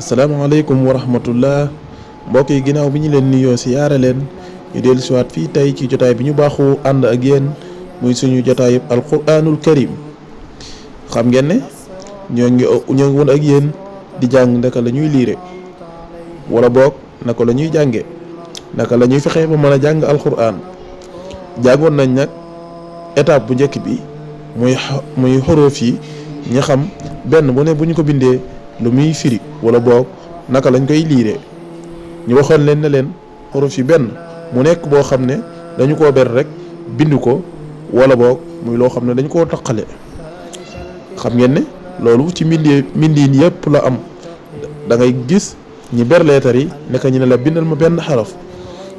asalaamaaleykum wa rahmatullah mbokk yi ginnaaw bi ñu leen nuyoo si yaare leen ñu dellu siwaat fii tey ci jotaay bi ñu baaxoo ànd ak yéen muy suñu jotaayub alquranul karim xam ngeen ne ñoo ngi woon ak yéen di jàng naka la ñuy liire wala boog naka la ñuy jànge naka la ñuy fexe ba mën a jàng alquran jàngoon nañ nag étape bu njëkk bi muy xorof yi ñi xam benn bu ne bu ñu ko bindee lu muy firi wala boog naka lañ koy liire ñu waxoon leen ne leen xorof yi benn mu nekk boo xam ne dañu koo ber rek bind ko wala boog muy loo xam ne dañu koo taqale xam ngeen ne loolu ci mbindiin yëpp la am da ngay gis ñi ber leetar yi naka ñu ne la bindal ma benn xaraf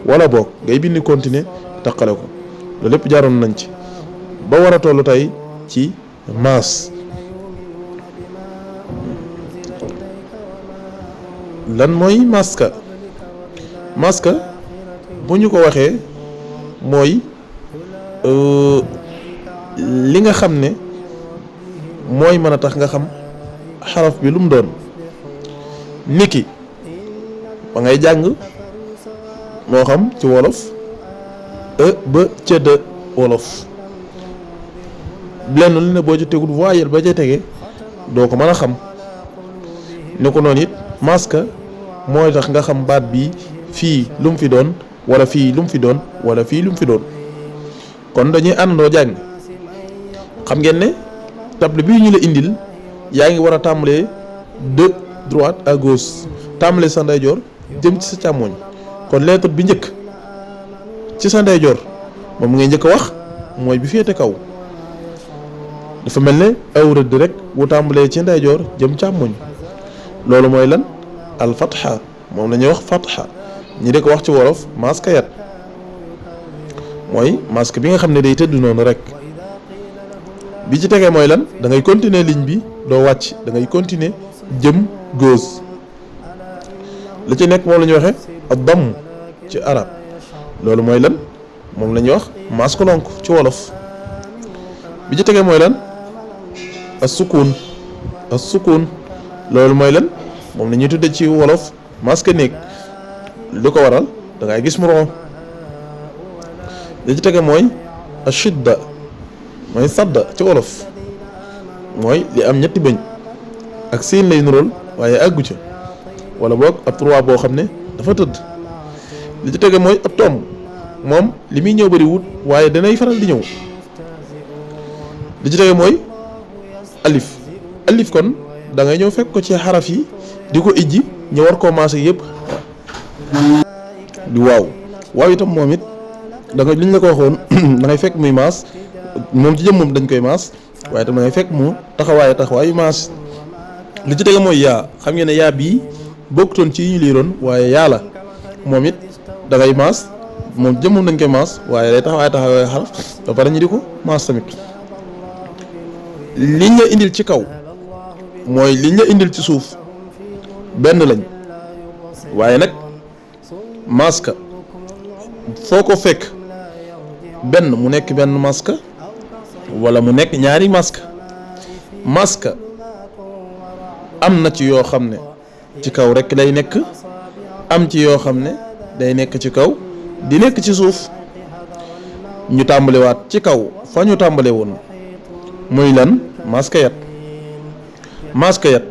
wala boog ngay bind continuer taqale ko loolu lépp jaaroon nañ ci ba war a tollu tey ci maas lan mooy maska bu ñu ko waxee mooy li nga xam ne mooy mën a tax nga xam xaraf bi lu mu doon niki ba ngay jàng moo xam ci wolof ba ca de wolof lenn lu ne boo ci tegul voyelle ba ca tege doo ko mën a xam ni ko noonu it maska mooy tax nga xam baat bi fii lu mu fi doon wala fii lu mu fi doon wala fii lu mu fi doon kon dañuy àndandoo jàng xam ngeen ne table bii ñu la indil yaa ngi war a tàmbalee de droite à gauche tàmbalee sa ndeyjoor jëm ci sa càmmoñ kon lettre bi njëkk ci sa ndeyjoor moom ngay njëkk a wax mooy bi féete kaw dafa mel ne aw rëdd rek bu tàmbalee ci ndeyjoor jëm càmmoñ loolu mooy lan al fatha moom la ñuy wax fatha ñi di ko wax ci wolof maska yat mooy masque bi nga xam ne day tëdd noonu rek bi ci tegee mooy lan da ngay continuer ligne bi doo wàcc da ngay continuer jëm gauche li ci nekk moom la ñuy waxee ak damm ci arab loolu mooy lan moom la ñuy wax masque lonk ci wolof bi ci tegee mooy lan as sukun loolu mooy lan moom la ñuy tudde ci wolof masque néeg lu ko waral da ngay gis mu ron li ci tege mooy ashidda mooy sadda ci wolof mooy li am ñetti bëñ ak siin lay nurool waaye àggu ca wala boog ab trois boo xam ne dafa tëdd li ci tege mooy ab tomb moom li muy ñëw bëri wut waaye danay faral di ñëw li ci tege mooy alif kon da ngay ñëw fekk ko ci xaraf yi di ko ijji ñu war koo maase yëpp di waaw itam moom it da nga liñ la ko waxoon da ngay fekk muy maas moom ci jëm moom dañ koy maas waaye itam da ngay fekk mu taxawaayu maas li ci tege mooy yaa xam ngeen ne yaa bii bokkutoon ci yi ñu liiroon waaye yaa la moom it da ngay maas moom jëm moom dañ koy maas waaye day taxawaayu xaraf ba pare ñu di ko maas tamit liñ la indil ci kaw mooy liñ la indil ci suuf benn lañ waaye nag maska foo ko fekk benn mu nekk benn maska wala mu nekk ñaari maska am na ci yoo xam ne ci kaw rek lay nekk am ci yoo xam ne day nekk ci kaw di nekk ci suuf ñu tàmbalewaat ci kaw fa ñu tàmbale woon muy lan maska yat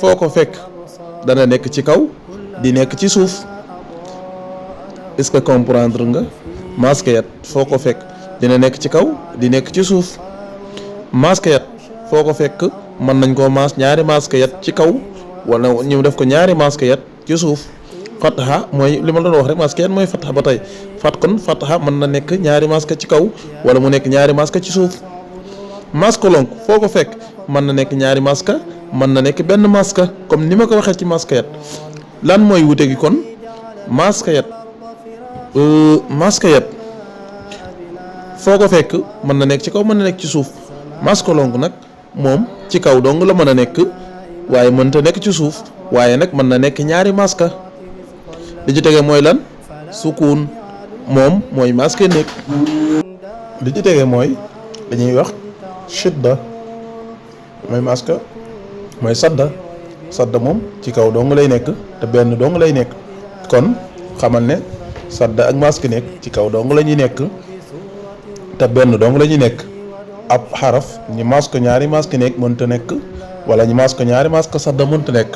foo ko fekk dana nekk ci kaw di nekk ci suuf est-ce que comprendre nga maska yat foo ko fekk dina nekk ci kaw di nekk ci suuf maska yat foo ko fekk mën nañ koo maas ñaari maska yat ci kaw wala ñu def ko ñaari maska yat ci suuf fatha mooy li ma doon wax rek maska yat mooy fatha ba tey fatha mën na nekk ñaari maska ci kaw wala mu nekk ñaari maska ci suuf maska lonk foo ko fekk mën na nekk ñaari maska mën na nekk benn maska comme ni ma ko waxee ci maska yat lan mooy wute gi kon maska yat foo ko fekk mën na nekk ci kaw mën na nekk ci suuf maska lonk nag moom ci kaw dong la mën a nekk waaye mënta nekk ci suuf waaye nag mën na nekk ñaari maska li ci tege mooy lan sukun moom mooy maska nekk li ci tege mooy dañuy wax shidda mooy maska mooy sadda sadda moom ci kaw dong lay nekk te benn dong lay nekk kon xamal ne sadda ak masque nekk ci kaw dong la ñuy nekk te benn dong la ñuy nekk. ab xaraf ñu mas ko ñaari masque nekk mënta nekk wala ñu mas ko ñaari masque sadda mënta nekk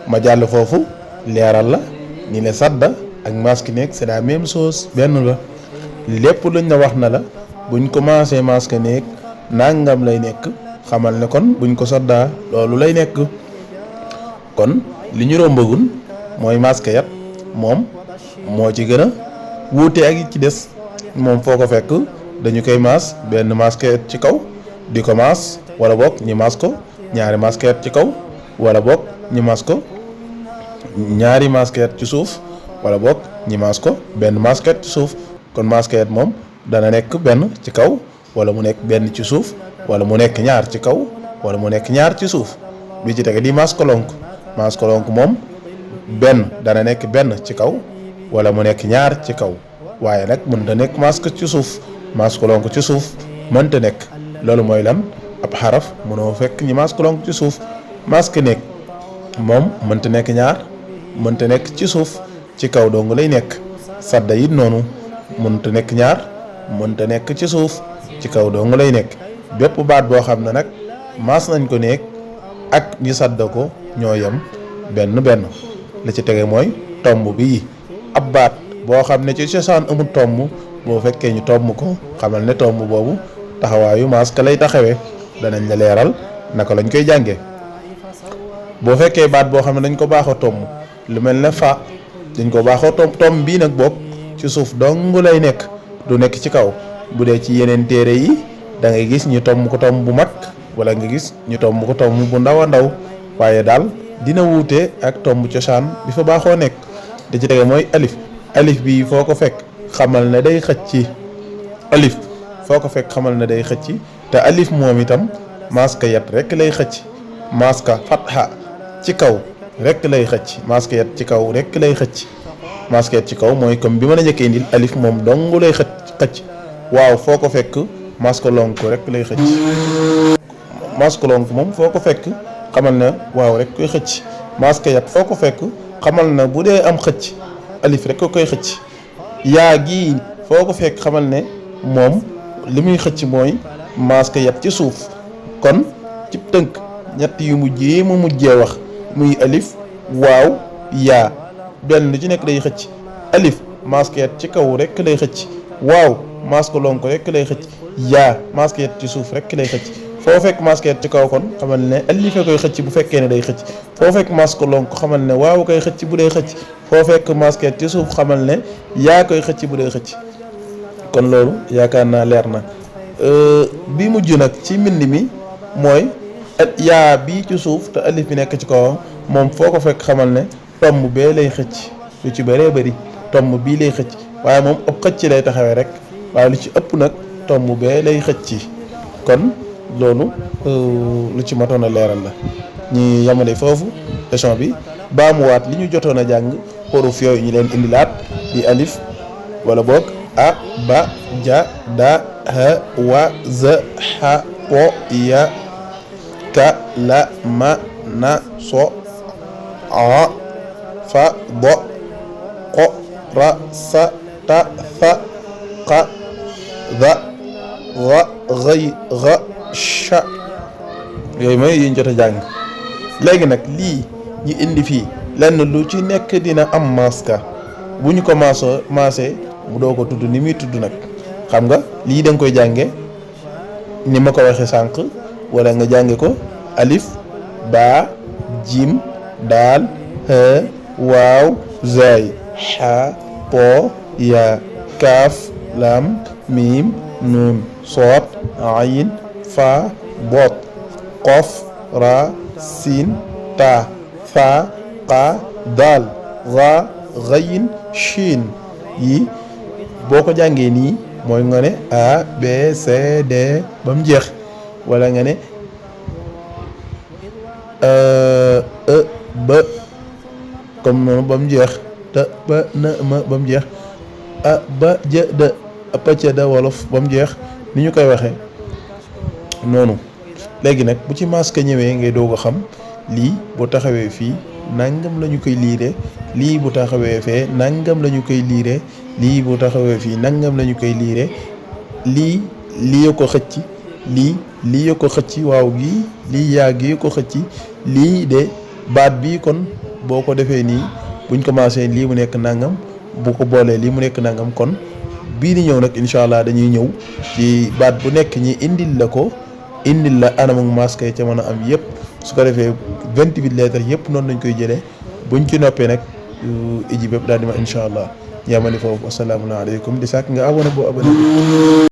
ma jàll foofu leeral la ni ne sadda ak masque nekk c'est la même chose benn la lépp luñ la wax na la buñ commencé masque nekk nangam lay nekk xamal ne kon buñ ko saddaa loolu lay nekk kon li ñu rombagun mooy masque yat moom moo ci gën a wuute ak yi ci des moom foo ko fekk dañu koy maas benn masque ci kaw di ko maas wala boog ñi maas ko ñaari masque ci kaw wala boog ñi maas ko ñaari masque ci suuf wala boog ñi maas ko benn masque ci suuf kon masque moom dana nekk benn ci kaw wala mu nekk benn ci suuf wala mu nekk ñaar ci kaw wala mu nekk ñaar ci suuf bi ci tege di maskolonk moom benn dana nekk benn ci kaw wala mu nekk ñaar ci kaw waaye nag mën da nekk masque ci suuf maskolonk ci suuf mënta nekk loolu mooy lan ab xaraf mënoo fekk ñi maskolonk ci suuf masque nekk moom mënta nekk ñaar mënta nekk ci suuf ci kaw dong lay nekk sadda it noonu mënta nekk ñaar mënta nekk ci suuf ci kaw dong lay nekk bépp baat boo xam ne nag maas nañ ko nekk ak ñi sadda ko ñoo yem benn la ci tege mooy tomb bii ab baat boo xam ne ci cosaan amul tomb boo fekkee ñu tomb ko xamal ne tomb boobu taxawaayu masque lay taxawee danañ la leeral naka lañ koy jàngee boo fekkee baat boo xam ne dañ ko baaxoo tomb lu mel ne fa dañ ko baaxoo tomb bii nag boog ci suuf dong lay nekk du nekk ci kaw bu dee ci yeneen téere yi da ngay gis ñu tomb ko tomb bu mag wala nga gis ñu tomb ko tomb bu ndaw a ndaw waaye daal dina wuute ak tomb cosaan bi fa baaxoo nekk da ci tege mooy alif bi foo ko fekk xamal ne day xëcc alif foo ko fekk xamal ne day xëcc te alif moom itam masque yat rek lay xëcc masque fatha ci kaw rek lay xëcc masque yat ci kaw rek lay xëcc masque yat ci kaw mooy comme bi ma la njëkkee indil alif moom dong lay xëcc waaw foo ko fekk masque lonk rek lay xëcc masque lonk moom foo ko fekk xamal ne waaw rek koy xëcc masque yat foo ko fekk xamal ne bu dee am xëcc alif rek ko koy xëcc yaa gi foo ko fekk xamal ne moom li muy xëcc mooy masque yat ci suuf kon ci tënk ñett yu mujjee mu mujjee wax muy alif waaw yaa benn lu ci nekk day xëcc alif masque yat ci kaw rek lay xëcc waaw masque lonk rek lay xëcc yaa masque yat ci suuf rek lay xëcc foo fekk masque yat ci kaw kon xamal ne alif koy xëcc bu fekkee ne day xëcc foo fekk masque lonk xamal ne waaw koy xëcc bu day xëcc foo fekk masque yat ci suuf xamal ne yaa koy xëcc bu day xëcc kon loolu yaakaar naa leer na bi mujj nag ci mbind mi mooy yaa bii ci suuf te alif bi nekk ci kawam moom foo ko fekk xamal ne tomb bee lay xëcc lu ci bëree bëri tomb bii lay xëcc waaye moom ëpp xëcc lay taxawee rek waaye lu ci ëpp nag tomb bee lay xëcc kon loolu lu ci matoon a leeral la ñi yamale foofu leçon bi baamuwaat li ñu jotoon a jàng xuruf yooyu ñu leen indilaat di alif wala boog a ba ja da ha wa za ha po ya ka la ma na so a fa bo ko ra sa ta fa qa da wa ghay gha sha yooyu mooy yiñ jot a jàng léegi nag lii ñu indi fii lenn lu ci nekk dina am maska bu ñu ko maasee mu doo ko tudd ni muy tudd nag xam nga lii da nga koy jànge ni ma ko waxee sànq wala nga jànge ko alif ba jim daal ha waaw zay ha po ya kaaf lam miim nuun soot ayin fa boot qof ra siin ta fa qa daal ra ghayin shin yi boo ko jàngee nii mooy nga ne A B C D ba mu jeex wala nga ne E ba comme noonu ba mu jeex te ba na ma ba mu jeex a ba jë da apacca da wolof ba mu jeex ni ñu koy waxee noonu léegi nag bu ci masque ñëwee ngay doog a xam lii bu taxawee fii nangam la ñu koy liire lii bu taxawee fee nangam la ñu koy liire lii bu taxawee fii nangam la ñu koy liire lii lii ko xëcc lii ko xëcc waaw gi lii yaa gi ko xëcc lii de baat bii kon boo ko defee nii buñ commencé lii mu nekk nangam bu ko boolee lii mu nekk nangam kon bii di ñëw nag incha allah dañuy ñëw ci baat bu nekk ñi indil la anamuk masque ca mën a am yëpp su ko defee 28 lettres yëpp noonu lañ koy jëlee buñ ci noppee nag iji bépp daal di ma incha allah yamani foofu asalaamaaleykum di sàkk nga abonné boo abonné